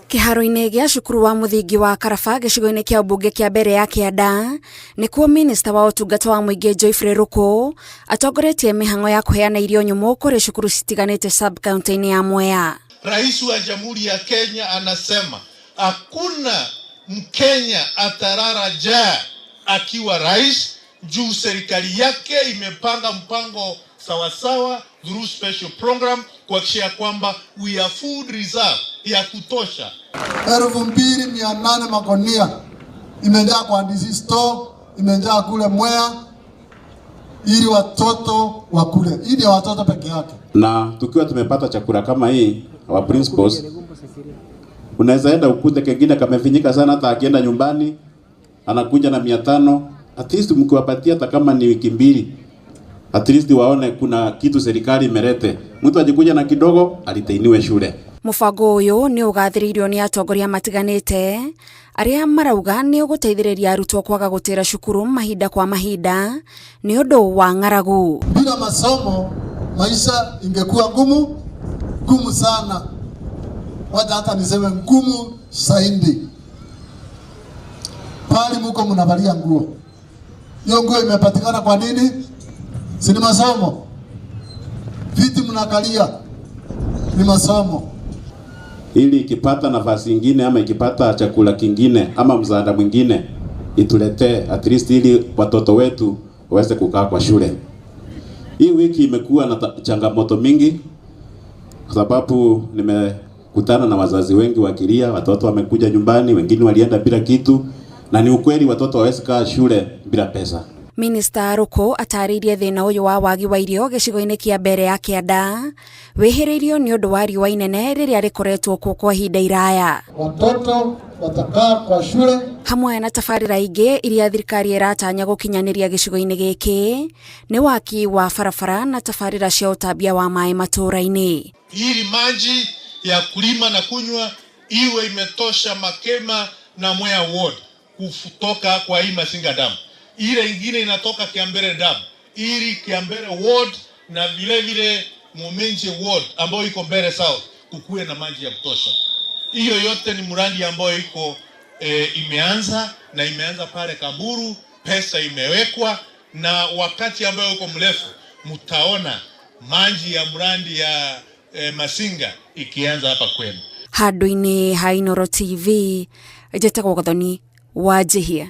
Kĩharo-inĩ gĩa cukuru wa mũthingi wa Karaba gĩcigo-inĩ kĩa ũmbunge kĩa mbere ya kĩanda nĩkuo minista wa ũtungata wa mũingĩ Geoffrey Ruku atongoretie mĩhang'o ya kũheana irio nyũmũ kũrĩ cukuru citiganĩte sub county-inĩ ya Mwea. Rais wa Jamhuri ya Kenya anasema hakuna Mkenya atarara njaa akiwa rais, juu serikali yake imepanga mpango sawasawa through special program kuhakikisha kwamba we have food reserve ya kutosha. 2800 magunia imejaa kwa DC store, imejaa kule Mwea ili watoto wakule, ili watoto peke yake. Na tukiwa tumepata chakula kama hii, our principals, unaweza enda ukute kengine kamefinyika sana, hata akienda nyumbani anakuja na 500. At least mkiwapatia hata kama ni wiki 2, at least waone kuna kitu serikali imelete. Mtu ajikuja na kidogo alitainiwe shule. Mũbango ũyũ nĩ ũgathĩrĩirio nĩ atongoria matiganĩte arĩa marauga nĩ ũgũteithĩrĩria arutwo kwaga gũtĩra cukuru mahinda kwa mahinda nĩ ũndũ wa ng'aragu. Bila masomo maisha ingekuwa ngumu ngumu sana, wacha hata niseme ngumu zaidi. Pali muko mnavalia nguo, hiyo nguo imepatikana kwa nini? Si ni masomo. Viti mnakalia ni masomo. Ili ikipata nafasi nyingine ama ikipata chakula kingine ama msaada mwingine ituletee at least, ili watoto wetu waweze kukaa kwa shule. Hii wiki imekuwa na changamoto mingi kwa sababu nimekutana na wazazi wengi wakilia, watoto wamekuja nyumbani, wengine walienda bila kitu, na ni ukweli watoto hawawezi kaa shule bila pesa. Minista Ruku atarĩirie thĩna ũyũ wa wagi wa irio gĩcigo-inĩ kĩa mbere ya kĩanda wĩhĩrĩirio nĩ ũndũ wa riũa inene rĩrĩa rĩkoretwo kuo kwa ihinda iraya. Watoto watakaa kwa shule hamwe na tabarĩra ingĩ iria thirikari ĩratanya gũkinyanĩria gĩcigo-inĩ gĩkĩ nĩ waki wa barabara na tabarĩra cia ũtambia wa maĩ matũũra-inĩ. Ili maji ya kulima na kunywa iwe imetosha Makema na Mwea Ward kutoka kwa hii Masinga Dam. Ile ingine inatoka Kiambere Dam ili Kiambere Ward na vile vile Muminji Ward ambayo iko Mbere South kukuwe na maji ya kutosha. Hiyo yote ni mradi ambayo iko imeanza na imeanza pale Kamburu, pesa imewekwa, na wakati ambayo uko mrefu mtaona maji ya mradi ya Masinga ikianza hapa kwenu. Handũ-inĩ ha Inooro TV, njĩtagwo Gathoni wa Njihia.